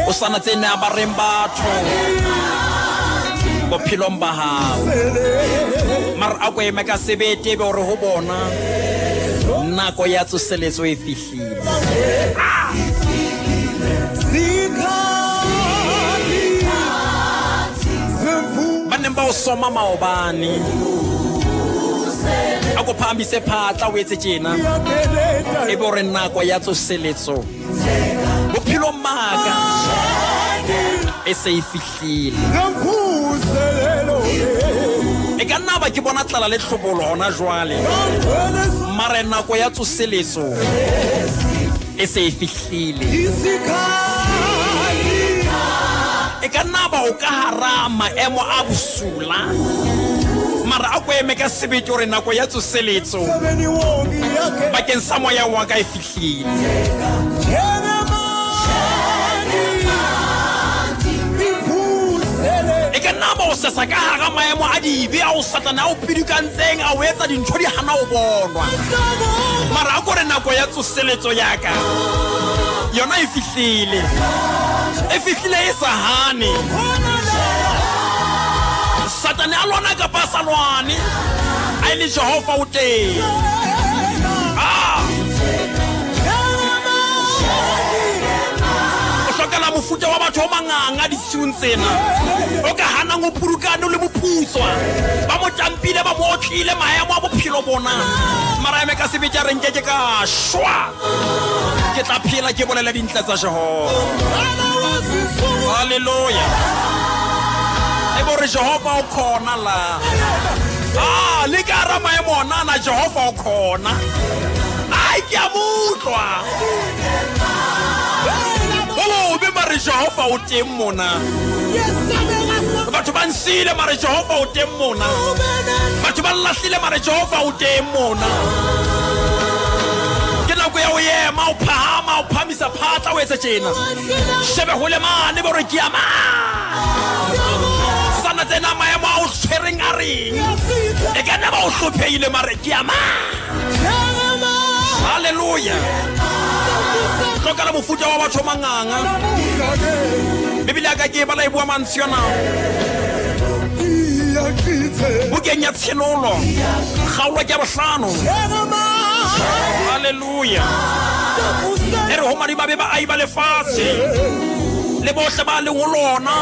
O sana tse ne a ba reng batho bophelong ba hao. Mara a ko eme ka sebete ebe o re ho bona nako ya tsoseletso e fihlile. Ba neng ba o soma maobane a ko phahamise phatla o etse tjena e be o re nako ya tsoseletso bophelong maka e se e fihlile. E ka nna ba ke bona tlala le tlhobolo hona jwale, mare nako ya tsoseletso e se e fihlile. E ka nna ba o ka hara maemo a bosula, mara a ko eme ka sebete gore nako ya tsoseletso bakeng sa moya wa ka e fihlile. E ka nna ba o sesa ka hara maemo a dibe ao Satane a o pidukantseng, a o etsa dintho di hana o bonwa, mara a kore nako ya tsoseletso ya ka yona e fihlile, e fihlile e sa hane. Satane a lwana kapa a sa lwane, a e le Jehova o teng. Ah! O hlokela mofuta wa batho o manganga ditshiung tsena, o ka hanang o purukane o le moputswa. Ba mo tampile, ba mo otlile maemo a bophelo bona, mara eme ka sebete a re nke ke ka shwa, ke tla phela ke bolele dintle tsa Jehova. Haleluya! E bo re Jehova o khona la. Ah, le ka hara maemo ona na Jehova o khona. Ai, ke a mo utlwa. Ho bobe mare Jehova o teng mona. Batho ba nsile mare Jehova o teng mona. Batho ba nlahlile mare Jehova o teng mona. Ke nako ya ho ema, o phahama, o phahamisa phatla, o etse tjena. Shebe hole mane bo re ke a Sana tsena maemo a o tshwereng a reng. E ka nna ba o hlophehile mare ke a Hallelujah. Hlokala mofuta wa batho manganga. Bibele ya ka ke e bala e bua mantswe ana. Bukeng ya Tshenolo, kgaolo ke ya bohlano. Hallelujah. E re ho madimabe baahi ba lefatshe le bohle ba leng ho lona,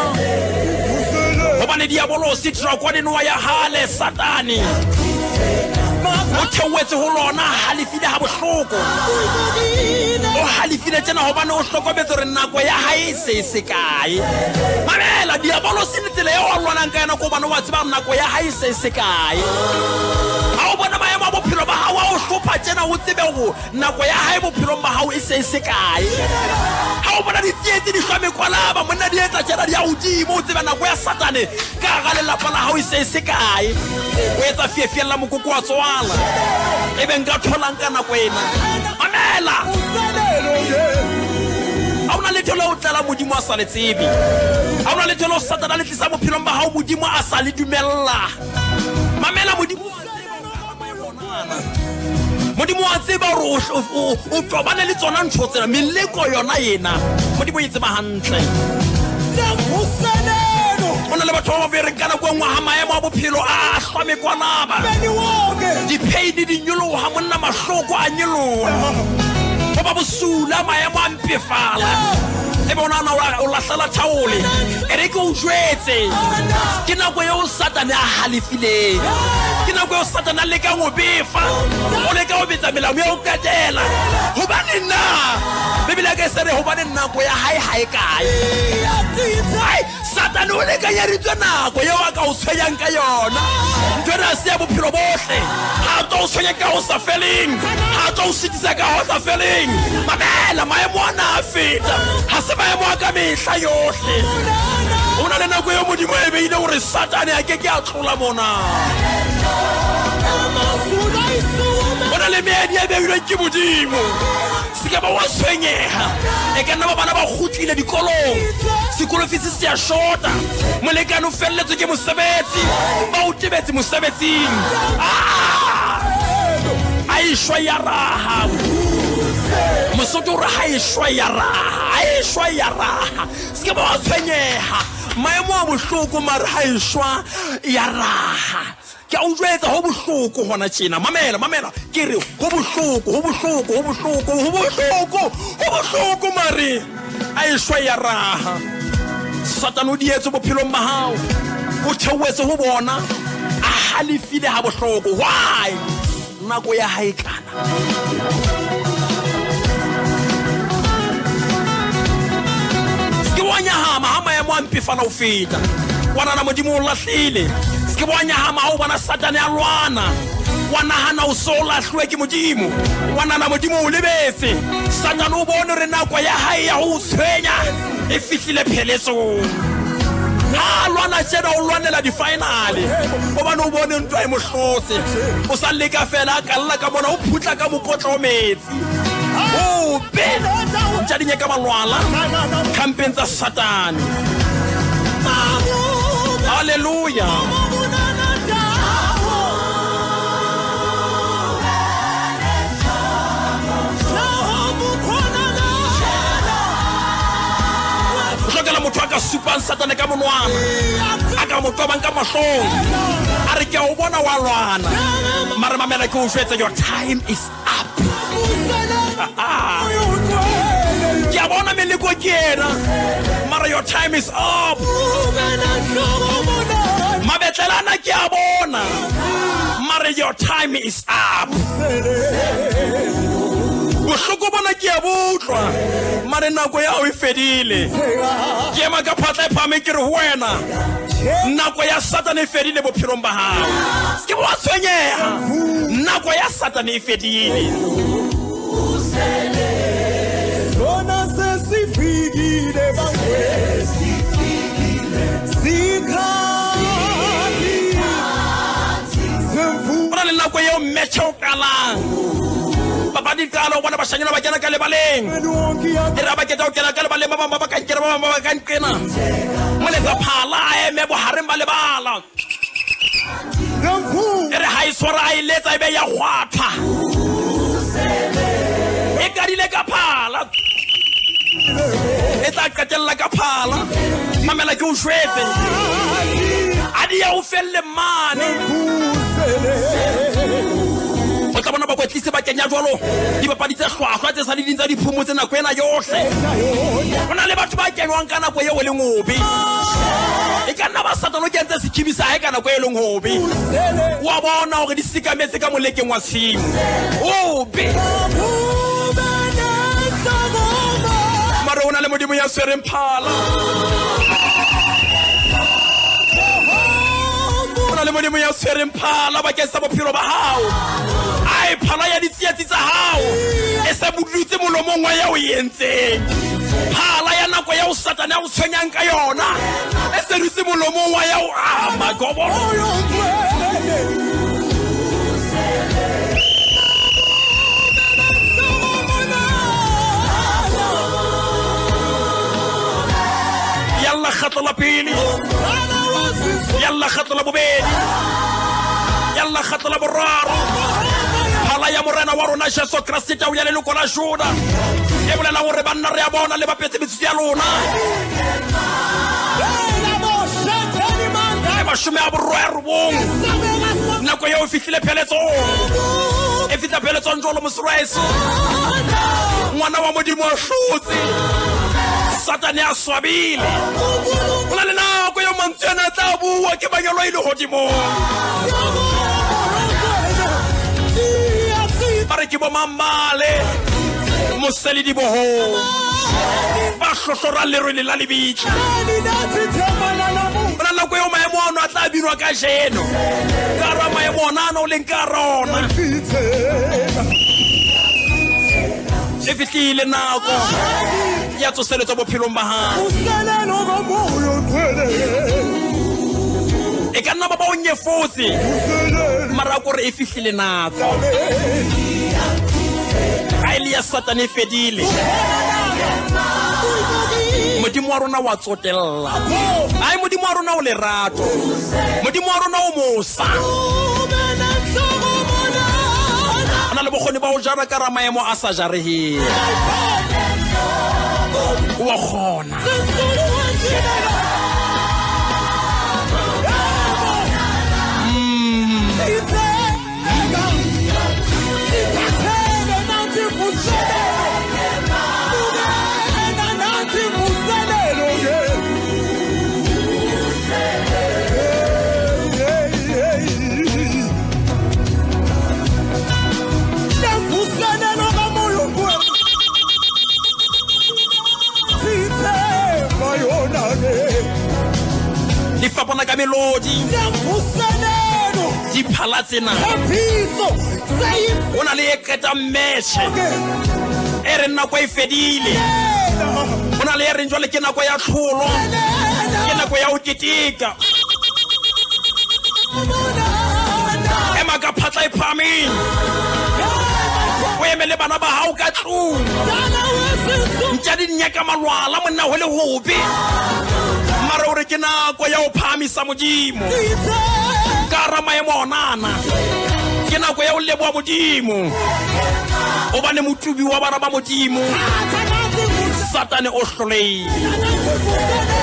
hobane diabolosi drakone noa ya hale Satane o theohetse ho lona a halefile ha bohloko. O halefile tjena hobane o hlokometse hore nako ya hae e se e se kae. Mamela, diabolosi le tsela eo a lwanang ka yona ke hobane wa tseba hore nako ya hae e se e se kae. Ha o bona maemo a bophelo ba hao a o hlopha tjena, o tsebe hore nako ya hae bophelong ba hao e se e se kae. Ha o bona ditsietsi di hlwa mekwalaba, monna di etsa tjena di ya hodimo, o tsebe nako ya Satane ka hara lelapa la hao e se e se kae. O etsa fiefiella mokoko wa tswala. Ebe nka tholang ka nako ena? Mamela! Ha ona letho leo tlela Modimo a sa le tsebe. Ha ona letho leo Satane a le tlisa bophelong ba hao Modimo a sa le dumella. Mamela, Modimo wa tseba hore hara maemo ona. Modimo wa tseba hore o tobane le tsona ntho tsena, meleko yona ena. Modimo e tseba hantle. O na le batho ba ba bereng ka nako e nngwe ha maemo a bophelo a hlwa mekwanaba. Dipheini di nyoloha, monna mahloko a nyoloha. Go ba bosula, maemo a mpefala. E be o nahana o lahlela thaole. E re ke o jwetse, ke nako eo Satane a halefileng. Ke nako eo Satane a lekang ho befa, o leka ho betsa melamu ya ho qetela. Hobane na Bibele ya ka e se re hobane nako ya hae ha e kae. Ai, Satane o lekanyeditswe nako eo a ka o tshwenyang ka yona. Ntho ena ha se ya bophelo bohle. Ha a tlo o tshwenya ka ho sa feleng. Ha a tlo o sitisa ka ho sa feleng. Mamela, maemo ana a feta. Ha se maemo a ka mehla yohle. Ho na le nako eo Modimo a e beile hore Satane a ke ke a tlola mona. Ho na le meedi e beilweng ke Modimo. Se ke ba wa tshwenyeha. E ka nna ba bana ba kgutlile dikolong, sekolo fees se a shota, molekane o felletswe ke mosebetsi, ba o tebetse mosebetsing. Ah! A e shwa ya raha. Mosotho o re ha e shwa ya raha, ha e shwa ya raha. Se ke ba wa tshwenyeha. Maemo a bohloko mare ha e shwa ya raha. Ke a o jwetsa ho bohloko hona tjena. Mamela, mamela. Ke re ho bohloko, ho bohloko, ho bohloko, ho bohloko, ho bohloko mare a e shwa ya raha. Satane o dietse bophelong ba hao. O theohetse ho bona a halefile ha bohloko. Why? Nako ya hae kana. Se ke wa nyahama ha maemo a mpefala ho feta. Wa nahana Modimo o lahlile. Se ke wa nyahama ha o bona Satane a lwana. Wa nahana o so lahluwe ke Modimo. Wa nahana Modimo o lebetse. Satane o bone hore nako ya hae ya ho o tshwenya e fihlile pheletsong. Ha a lwana tjena o lwanela di-finale gobane o bone ntwa e mo hlotse. O sa leka fela a kalla ka mona o phutla ka mokotla o metsi. Ope tša di nyaka malwala kampeng tsa Satane. Hallelujah. O hlokela motho a ka supang Satane ka monwana, a ka mo tobang ka mahlong, a re ke a o bona wa lwana, mare mamela ke o jwetse, your time is up. Ke a bona meleko ke ena, mara your time is up. Mabetlelana ke a bona, mare your time is up. Bohloko bona ke a bo utlwa, mare nako ya gago e fedile. Ke ema ka phatla e phahameng ke re ho wena, nako ya Satane e fedile bophelong ba gago. Se ke wa tshwenyeha, nako ya Satane e fedile. Sona sesifikile Sikhathi semvu Go na le nako eo match o qalang, papadi qala, o bona bashanyana ba kena ka lebaleng. Wonke E re ha ba keta ho kena ka lebaleng, ba bang ba ba kankere, ba bang ba ba ka nqena. Moletsa phala a eme bohareng ba lebala. Nemvu E re ha e tshwara a e letsa e be ya kgwathwa. E kadile ka phala. E tla qetella ka phala. Mamela ke o jwetse. A di ya o felle mane. O tla bona bakwetlisi ba kenya jwalo dibapadi tse hlwahlwa tse sa le ding tsa diphomotse nako ena yohle. Ho na le batho ba kenywang ka nako eo e leng hobe. E ka nna ba Satane o kentse sekhibi sa hae ka nako e leng hobe. Wa bona hore di sikametse ka molekeng wa tshimo. Obe. Mare ho na le Modimo ya tshwereng phala. Ho na le Modimo ya tshwereng phala bakeng sa bophelo ba hao. Ai phala ya ditsietsi tsa hao e se bodutse molomong wa ya o e entseng. Phala ya nako ya o Satane a o tshwenyang ka yona e se dutse molomong wa ya o ama gobo. Yalla kgatlo la pele, yalla kgatlo la bobedi, yalla kgatlo la boraro. Phala ya morena wa rona Jesu Kriste tau ya leloko la Juda e bolela hore banna re a bona le bapetse metsotso ya lona e mashome a borwa ya robong. Nako eo e fihlile pheletsong, e fihla pheletsong jwalo mosoroeso. Ngwana wa Modimo a hlotse, Satane a swabile. Ho na le nako eo mantswe ana a tla bua ke manyalo e lehodimong. Ba re ke bo mamale mosele dibohong ba hlohlora lerwele la lebitla. Ho na le nako eo maemo ano a tla binwa ka jeno ka hara maemo ona ana o leng ka hara ona. E fihlile nako ya tsoseletso bophelong ba hao. E ka nna ba ba o nyefotse, mara kore e fihlile nako. Ha e le ya Satane e fedile. Modimo wa rona wa tsotella. Ai Modimo wa rona o lerato. Modimo wa rona o mosa. O na le bokgoni. bokgoni ba ho jara ka ra maemo a sa jaregeng. O a kgona. Di fapana ka melodi diphala tsena go na le e qetang metšhe e reng nako e fedile go na le e reng jwale ke nako ya tlholo ke nako ya go keteka ema ka phatla e phahameng o eme le bana ba gago ka tlong ntša di nyaka malwala monna go le gobe mare o re ke nako ya go phahamisa modimo ka ra maemo onana ke nako ya go leboa modimo obane motubi wa bana ba modimo satane o hloleile.